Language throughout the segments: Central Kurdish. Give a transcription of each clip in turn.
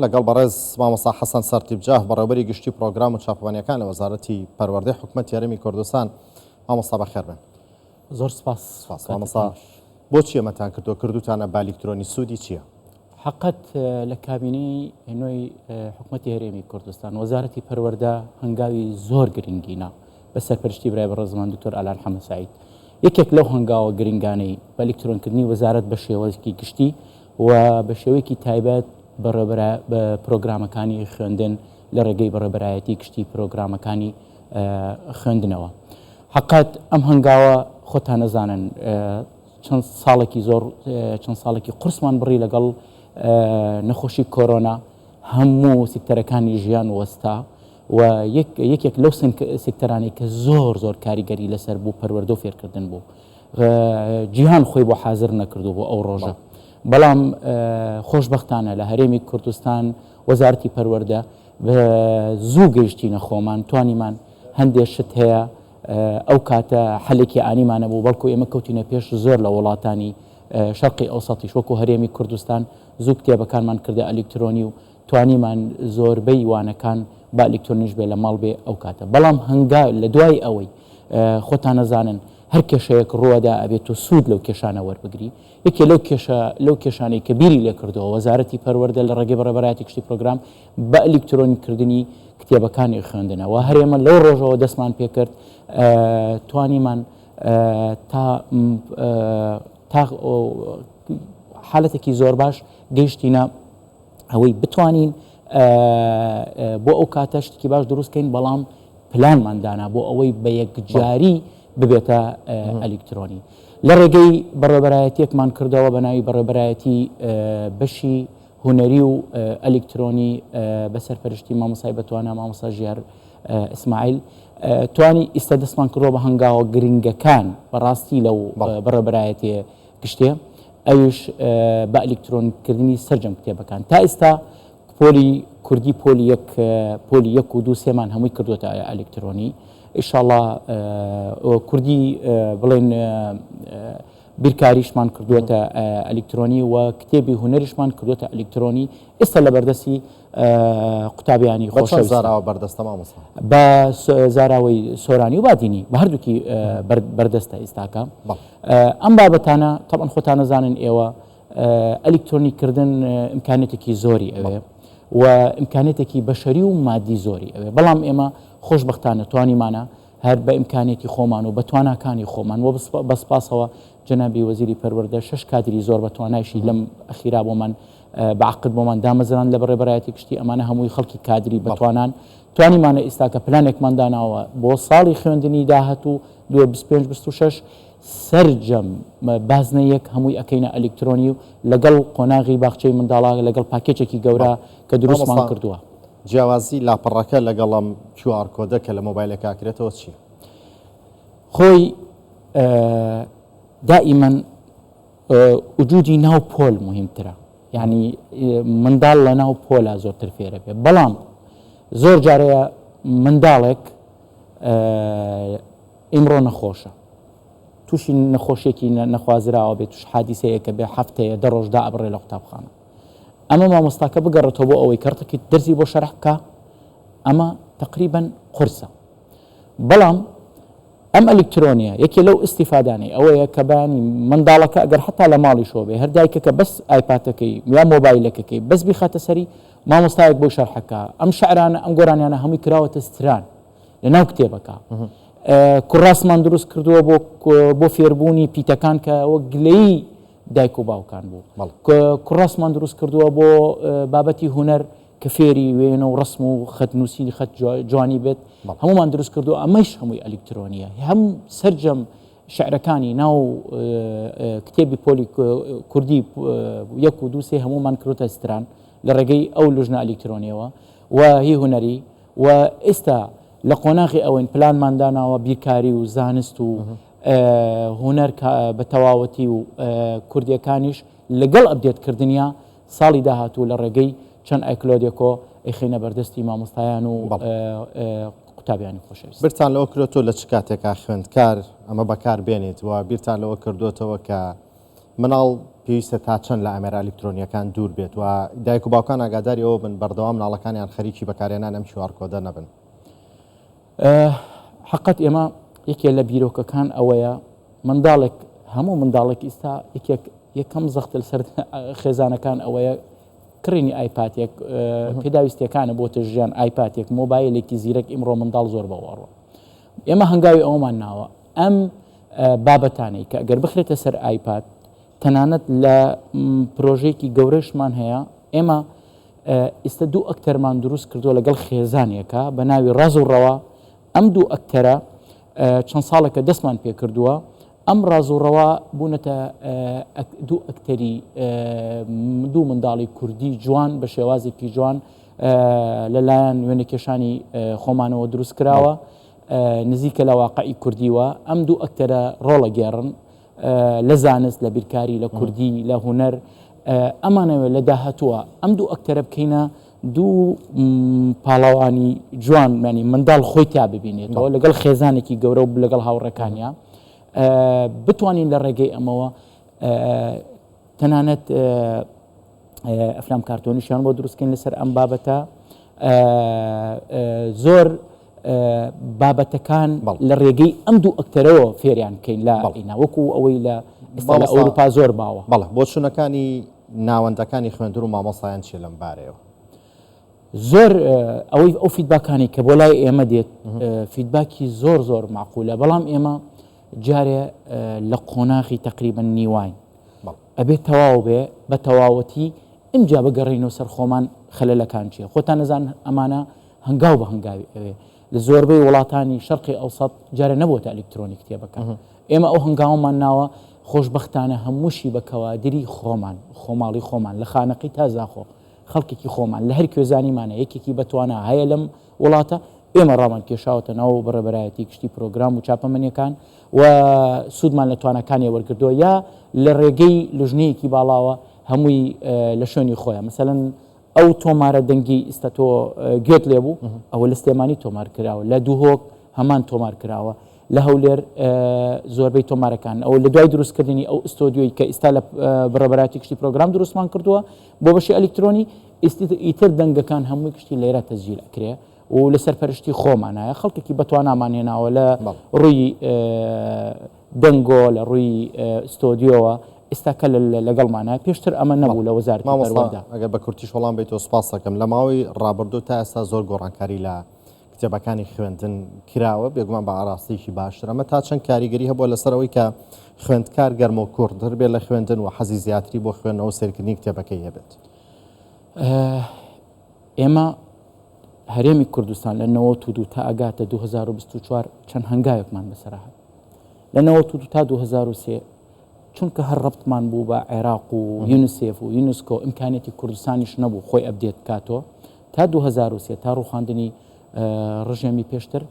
لەگەڵ بەڕێز مامۆستا حەسەن سەرتیپ جاف بەڕێوەبەری گشتی پرۆگرام و چاپەمەنیەکان لە وەزارەتی پەروەردەی حکومەتی هەرێمی کوردستان. مامۆستا بەخێر بێن. زۆر سپاس. سپاس مامۆستا. بۆچی ئەمەتان کردووە؟ کردوتانە بە ئەلیکترۆنی سوودی چییە؟ حەقەت لە کابینەی نوێی حکومەتی هەرێمی کوردستان وەزارەتی پەروەردە هەنگاوی زۆر گرنگی نا بە سەرپەرشتی برای بەڕێزمان دکتۆر ئالان حەمە سەعید. یەکێک لەو هەنگاوە گرنگانەی بە ئەلیکترۆنکردنی وەزارەت بە شێوەیەکی گشتی و بە شێوەیەکی تایبەت بەڕێوەبەرا بە پرۆگرامەکانی خوێندن لە ڕێگەی بەڕێوەبەرایەتی گشتی پرۆگرامەکانی خوێندنەوە. حەقەت ئەم هەنگاوە خۆتان ئەزانن چەند ساڵێکی زۆر چەند ساڵێکی قورسمان بڕی لەگەڵ نەخۆشی کۆرۆنا هەموو سیکتەرەکانی ژیان وەستا و یەکێک لەو سێکتەرانەی کە زۆر زۆر کاریگەری لەسەر بوو پەروەردە و فێرکردن بوو. جیهان خۆی بۆ حازر نەکردو بۆ ئەو ڕۆژە. بەڵام خۆشبەختانە لە هەرێمی کوردستان وەزارەتی پەروەردە زوو گەیشتینە خۆمان توانیمان هەندێ شت هەیە ئەو کاتە حەلێکی ئانیمان نەبوو بەڵکو ئێمە کەوتینە پێش زۆر لە وڵاتانی شەرقی ئەوسەتیش وەکو هەرێمی کوردستان زوو کتێبەکانمان کردە ئەلیکترۆنی و توانیمان زۆربەی وانەکان بە ئەلیکترۆنیش بێ لە ماڵ بێ ئەو کاتە بەڵام هەنگا لە دوای ئەوەی خۆتان ئەزانن هەر کێشەیەک ڕووەدا ئەبێت تۆ سوود لەو کێشانە وەربگری یەکێ لەو کێشە لەو کێشانەی کە بیری لێ کردەوە وەزارەتی پەروەردە لە ڕێگەی بەڕێوەبەرایەتی گشتی پرۆگرام بە ئەلیکترۆنی کردنی کتێبەکانی خوێندنەوە هەر ئێمە لەو ڕۆژەوە دەستمان پێکرد توانیمان تا تا حالەتێکی زۆر باش گەیشتینە ئەوەی بتوانین بۆ ئەو کاتە شتێکی باش دروست کەین بەڵام پلانمان دانا بۆ ئەوەی بە یەکجاری ببێتە ئەلیکترۆنی لە ڕێگەی بەڕێبەرایەتیەکمان کردەوە بە ناوی بەڕێبەرایەتی بەشی هونەری و ئەلیکترۆنی بە سەرپەرشتی مامۆسای بەتوانا مامۆسا ژیار ئیسماعیل توانی ئیستا دەستمان کردووە بە هەنگاوە گرنگەکان بەڕاستی لەو بەڕێبەرایەتێ گشتێ ئەویش بە ئەلیکترۆنیکردنی سەرجەم کتێبەکان. تا ئێستا پۆلی کوردی پۆلی یەک پۆلی یەک و دوو سێمان هەمووی کردووەتە ئەلیکترۆنی. ئیشاڵا کوردی بڵێن بیرکاریشمان کردووەتە ئەلیکترۆنی و کتێبی هونەریشمان کردووەتە ئەلیکترۆنی. ئێستا لە بەردەستی قوتابیانی بە چەند زاراوە بەردەستە مامۆستا؟ بە زاراوەی سۆرانی و بادینی بە هەردووکی بەردەستە ئێستاکە. ئەم بابەتانە تەبعەن خۆتان ئەزانن ئێوە ئەلیکترۆنی کردن ئیمکانێتێکی زۆری ئەوێ و ئیمکانێتێکی بەشەری و مادی زۆری ئەوێ بەڵام ئێمە خۆشببختانە توانیمانە هەر بە ئیمکانێتی خۆمان و بە تواناکانی خۆمان و بە سپاسەوە جەنابی وەزیری پەروەردە شش کادری زۆر بە توانایشی لەم ئەخیرا بۆمان بە عقد بۆمان دامەزران لە بەڕێبەرایەتی گشتی ئەمانە هەمووی خەڵکی کادری بەتوانان توانیمانە ئیستاکە پلانێکمان داناوە بۆ ساڵی خوێندنی داهاتوو 2025 26 سەرجەم بازنە یەک هەمووی ئەکەینە ئەلیکترۆنی و لەگەڵ قۆناغی باخچەی منداڵا لەگەڵ پاکێجێکی گەورە کە دروستمان کردووە. جیاوازی لاپەڕەکە لەگەڵ ئەم QR code ە کە لە مۆبایلەکە ئەکرێتەوە چییە؟ خۆی دائیمەن وجودی ناو پۆل مهمترە یعنی منداڵ لە ناو پۆلا زۆرتر فێرە بێ بەڵام زۆر جارەیە منداڵێک ئیمڕۆ نەخۆشە تووشی نەخۆشیێکی نەخوازراوە بێت توش حادیسەیەکە بێ هەفتەیە دە ڕۆژ دائەبڕێ لە قوتابخانە ئەمە مامۆستاکە بگەڕێتەوە بۆ ئەوەی کەڕتێکی دەرزی بۆ شەرح بکە ئەمە تقریبا قورسە بەڵام ئەم ئەلیکترۆنیە یەکێ لەو ئیستیفادانەی ئەوەیە کە بەیانی منداڵەکە ئەگەر حتا لە ماڵیشەوە بێ هەر دایکەکە بەس ئایپاتەکەی یا مۆبایلەکەکەی بەس بیخاتە سەری مامۆستایەک بۆی شەرحەکە ئەم شعرانە ئەم گۆرانیانە هەمووی کراوەتە ستران لە ناو کتێبەکە کوڕاسمان دروست کردووە بۆ بۆ فێربوونی پیتەکان کە وەک گلەیی دایک و باوکان بوو کوڕاسمان دروست کردووە بۆ بابەتی هونەر کە فێری وێنە و ڕسم و خەت نووسینی خەت جوانی بێت هەمومان دروست کردو ئەمەش هەمووی ئەلیکترۆنیە هەم سەرجەم شعرەکانی ناو کتێبی پۆلی کوردی یەک و دوو سێ هەمومان کردوتە ستران لە ڕێگەی ئەو لوژنە ئەلیکترۆنیەوە و هی هونەری و ئێستا لە قۆناغی ئەوەین پلانمان داناوە بیرکاری و زانست و هونەر بە تەواوەتی و کوردیەکانیش لەگەڵ update کردنیا ساڵی داهاتوو لە ڕێگەی چەند iCloud ێکۆ ئەیخەینە بەردەستی مامۆستایان و قوتابیانی خۆشەویست. بیرتان لەوە کردۆتەوە لە چ کاتێکا خوێندکار ئەمە بەکار بێنێت و بیرتان لەوە کردۆتەوە کە. مناڵ پێویستە تا چەند لە ئامێرە ئەلیکترۆنییەکان دوور بێت و دایک و باوکان ئاگاداری ئەوە بن بەردەوام مناڵەکانیان خەریکی بەکارهێنان ئەم QR code ە نەبن؟ حەقت ئێمە یەکێ لە بیرۆکەکان ئەوەیە منداڵێک هەموو منداڵێک ئیستا یەکێک یەکەم زەخت لەسەر خێزانەکان ئەوەیە کڕینی ئایپاتێک پێداویستیەکانە بۆتە ژیان ئایپاتێک مۆبایلێکی زیرەک ئیمڕۆ منداڵ زۆر بەوەڕوە ئێمە هەنگاوی ئەومان ناوە ئەم بابەتانەی کە گەر بخرێتە سەر ئایپاد تەنانەت لە پرۆژەیەکی گەورەشمان هەیە ئێمە ئیستا دوو ئەکتەرمان دروست کردووە لەگەڵ خێزانێکە بە ناوی ڕاز و ڕەوا ئەم دوو ئەکتەرە چەند ساڵێکە دەستمان پێکردووە ئەم ڕاز و ڕەوا بوونەتە دوو ئەکتەری دوو منداڵی کوردی جوان بە شێوازێکی جوان لەلایەن وێنەکێشانی خۆمانەوە دروست کراوە نزیکە لە واقعی کوردیوە ئەم دوو ئەکتەرە ڕۆڵە گێڕن لە زانست لە بیرکاری لە کوردی لە هونەر ئەمانەوێ لە داهاتووە ئەم دوو ئەکتەرە بکەینە دوو پاڵەوانی جوان مانی منداڵ خۆی تیا ببینێتەوە لەگەڵ خێزانێکی گەورە و لەگەڵ هاوڕێکانیا بتوانین لە ڕێگەی ئەمەوە تەنانەت ئەفلام کارتۆنیشیان بۆ دروستکەین لەسەر ئەم بابەتە زۆر بابەتەکان لە ڕێگەی ئەم دوو ئەکتەرەوە فێریان بکەین لە ئینا وەکو ئەوەی لە ئێستا لە ئەوروپا زۆر باوە. بەڵێ بۆچوونەکانی ناوەندەکانی خوێندن و مامۆستایان چیە لەم بارەیەوە؟ زۆر ئەوەی ئەو feedback انەی کە بۆ لای ئێمە دێت feedback ی زۆر زۆر معقولە بەڵام ئێمە جارێ لە قۆناغی تقریبا نیواین ئەبێ تەواو بێ بە تەواوەتی ئینجا بگەڕێینەوە سەر خۆمان خەلەلەکان چیە خۆتان نەزان ئەمانە هەنگاو بە هەنگاوی ئەوێ لە زۆربەی وڵاتانی شەرقی ئەوسەت جارە نەبووتە ئەلیکترۆنی کتێبەکە ئێمە ئەو هەنگاومان ناوە خۆشببختانە هەمووشی بە کەوادری خۆمان خۆماڵی خۆمان لە خانەقی تا زاخۆ خەڵکێکی خۆمان لە هەر کوێزانیمانە یەکێکی بەتوانا هەیە لەم وڵاتە ئێمە ڕامان کێشاوەتە ناو بەڕێبەرایەتی گشتی پرۆگرام و چاپەمەنیەکان و سوودمان لە تواناکانی وەرگردووە یا لە ڕێگەی لژنەیەکی باڵاوە هەمووی لە شوێنی خۆیان مەسەلەن ئەو تۆمارە دەنگی ئیستا تۆ گوێت لێ بوو ئەوە لە سلێمانی تۆمار کراوە لە دوهۆک هەمان تۆمار کراوە لە هەولێر زۆربەی تۆمارەکان ئەو لە دوای دروستکردنی ئەو ئستۆدیۆی کە ئیستا لە بەڕێوەبەرایەتی گشتی پرۆگرام دروستمان کردووە بۆ بەشی ئەلیکترۆنی ئیتر دەنگەکان هەمووی گشتی لێرە تەسجیل ئەکرێ و لە سەرپەرشتی خۆمانایە خەڵکێکی بەتوانامان هێناوە لە ڕووی دەنگۆ لە ڕووی ستۆدیۆوە ئێستا کە لەگەڵمانە پێشتر ئەمە نەبوو لە وەزارەتی پەروەردە. ئەگەر بە کورتیش وەڵام بیتەوە سوپاس دەکەم. لە ماوەی ڕابردوو تا ئێستا زۆر گۆڕانکاری لە کتێبەکانی خوێندن کراوە، بێگومان بە ئاراستەیەکی باشتر. ئەمە تا چەند کاریگەری هەبووە لەسەر ئەوەی کە خوێندکار گەرموکوڕتر بێت لە خوێندن و حەزی زیاتری بۆ خوێندنەوە و سەیرکردنی کتێبەکەی هەبێت؟ ئێمە هەرێمی کوردستان لە 92 تا ئەگاتە 2024 چەند هەنگاوێکمان بەسەرا هات لە 92 تا 2003 چونکە هەر ڕەبتمان بوو بە عێراق و یونسێف و یونسکۆ ئیمکانیەتی کوردستانیش نەبوو خۆی update بکاتەوە تا 2003 تا ڕوخاندنی ڕژێمی پێشتر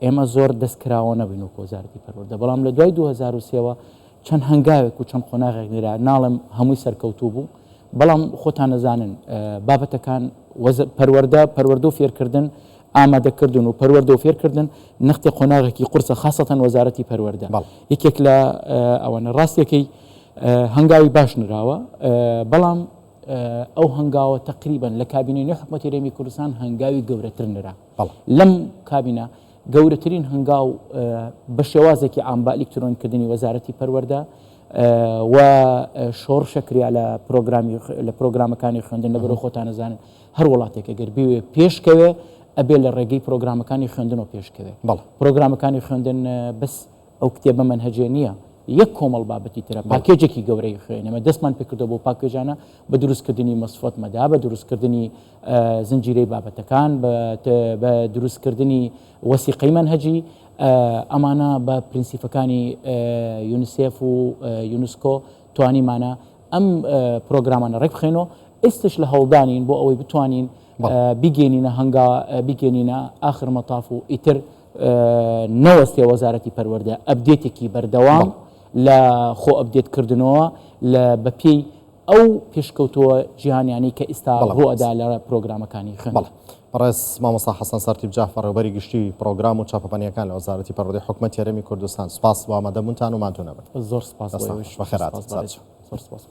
ئێمە زۆر دەستکراوە نەبووین وەکو وەزارەتی پەروەردە بەڵام لە دوای 2003ەوە چەند هەنگاوێک و چەند قۆناغێک نرا ناڵێم هەمووی سەرکەوتوو بوو بەڵام خۆتان نەزانن بابەتەکان پەروەردە پەروەردە و فێرکردن ئامادەکردن و پەروەردە و فێرکردن نەختێ قۆناغێکی قورسە خاسەتەن وەزارەتی پەروەردە یەکێک لە ئەوانە ڕاستیەکەی هەنگاوی باش نراوە بەڵام ئەو هەنگاوە تقریبن لە کابینەی نوێ حکوومەتی هەرێمی کوردستان هەنگاوی گەورەتر نرا لەم کابینە گەورەترین هەنگاو بە شێوازێکی عام بە ئەلیکترۆنکردنی وەزارەتی پەروەردە و شۆڕشە کریا لە پرۆگرامی لە پرۆگرامەکانی خوێندن لە بەرەو خۆتان نەزانن هەر وڵاتێک ئەگەر بێ پێشکەوێ ئەبێ لە ڕێگەی پرۆگرامەکانی خوێندنەوە پێشکەوێ پرۆگرامەکانی خوێندن بەس ئەو کتێبە مەنهەجێ نییە یەک کۆمەڵ بابەتی ترە پاکێجێکی گەورەی خوێن ئێمە دەستمان پێکردەوە بۆ پاکێجانە بە دروستکردنی مەسفەت مەدا بە دروستکردنی زنجیرەی بابەتەکان بە دروستکردنی وەسیقەی مەنهەجی ئەمانە بە پرینسیفەکانی یونسێف و یونسکۆ توانیمانە ئەم پرۆگرامانە ڕێک بخەینەوە ئێستش لە هەوڵدانین بۆ ئەوەی بتوانین بیگەینینە هەنگا بیگەینینە ئاخر مەتاف و ئیتر نەوەستێ وەزارەتی پەروەردە update ێکی بەردەوام لە خۆ update کردنەوە لە بەپێی ئەو پێشکەوتووە جیهانیانەی کە ئیستا ڕووئەدا لە پرۆگرامەکانی خوێندن. بەڕێز مامۆستا حەسەن سەرتیپ جاف بەڕێوەبەری گشتی پڕۆگرام و چاپەمەنییەکان لە وەزارەتی پەروەردەی حکومەتی هەرێمی کوردستان سوپاس بۆ ئامادەبوونتان و ماندوو نەبن. زۆر سوپاس بۆ دەستان ئێوەش. خۆش. بەخێرهاتن. سوپاس بەڕێز. سەرچاو. زۆر سوپاس.